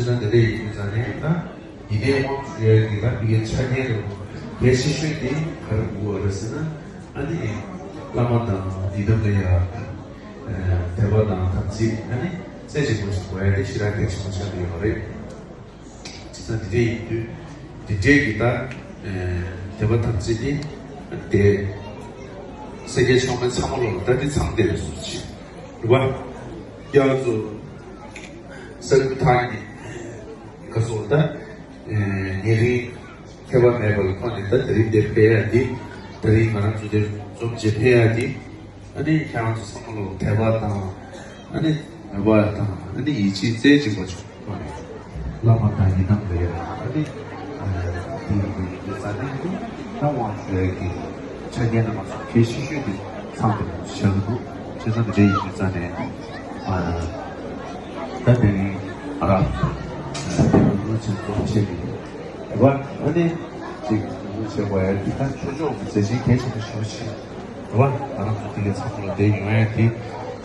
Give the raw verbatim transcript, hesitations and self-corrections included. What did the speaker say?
ན་དེ་འདྲ་ཡིན་དུས་ཙང་ནས་ད་ཡིན་ནའི་དབང་ཞུ་ཡ་གི་ད་མི་གའི་ཆ་རྐྱེན་རེད། གལ་ཆེ་ཤོས་དེ་ག་རེ་དགོས་པ་རེད་ཟེར་ན། ཨ་ནི་བླ་མ་དང་ཡི་དམ་ལ་ཡ་དད་པ་དང་དམ་ཚིག་ཨ་ནི་རྩེ་གཅིག་པོ་ཞིག་དགོས་ཡ་དེ་ཞེ་དྲག་གལ་ཆེན་པོ་ཆགས་ཀྱི་ཡོད་རེད། བྱས་ཙང་དེ་འདྲ་ཡིན་དུས་དེ་འདྲའི་གི་ད་དད་པ་དམ་ཚིག་དེ་དེ་སེ་གེ་ཆོ་མེ་ཚང་མ་ལོ་ད་དེ་ཚང་དེ་རེད་སུ་ཆེ་རེད་བ། ཡ་ཚོ་ས་རུ་ཐང་གི་ག་སོ་ད་ཉེ་རིང་ཁྱད་པར་མེད་པར་ཁོ་ནི་ད་དེ་རིང་འདིར་ཕེབས་ཡ་འདི་དེ་རིང་ང་རང་ཚོ་འདིར་འཛོམས་བྱེད་ཕེབས་ཡ་འདི། ཨ་ནི་ཁྱེད་རང་ཚོ་ཚང་མ་ལོ་དད་པ་དང་ཨ་ནི་མོས་པ་དང་ཨ་ནི་ཡིད་ཆེས་རྩེ་གཅིག་པ་བྱུང་བ་རེད། བླ་མ་དང་ཡི་དམ་ལ་ཡང་ཨ་ནི་དེ་ཡི་དེ་ཡི་དེ་རྩ་ནས་ཀྱི་ད་དབང་ཞུ་ཡ་གི་ཆ་རྐྱེན་དང་མ་སོགས་གལ་ཆེ་ཤོས་དེ་ཚང་དུ་བཞག་འདུག་བྱས་ཙང་དེ་འདྲ་ཡིན་དུས་རྩ་ནས་ཨ་ད་དེ་རིང་ཨ་རག་དེ་རིང་ལོ་ཆེན་གཙོ་བོ་བྱེད་ཀྱི་ཡོད། རེད་བ། ཨ་ནི་ཅིག་ངོ་བྱེད་དགོས་ཡ་འདི་ད་ཆོས་ཕྱོགས་ཀྱི་མཛད་འཕྲིན་གལ་ཆེན་པོ་ཞེ་པོ་ཅིག་རེད་བ། ང་རང་ཚོ་འདི་གའི་ཚང་མ་ལ་བསྡད་ཡོང་ཡ་འདི་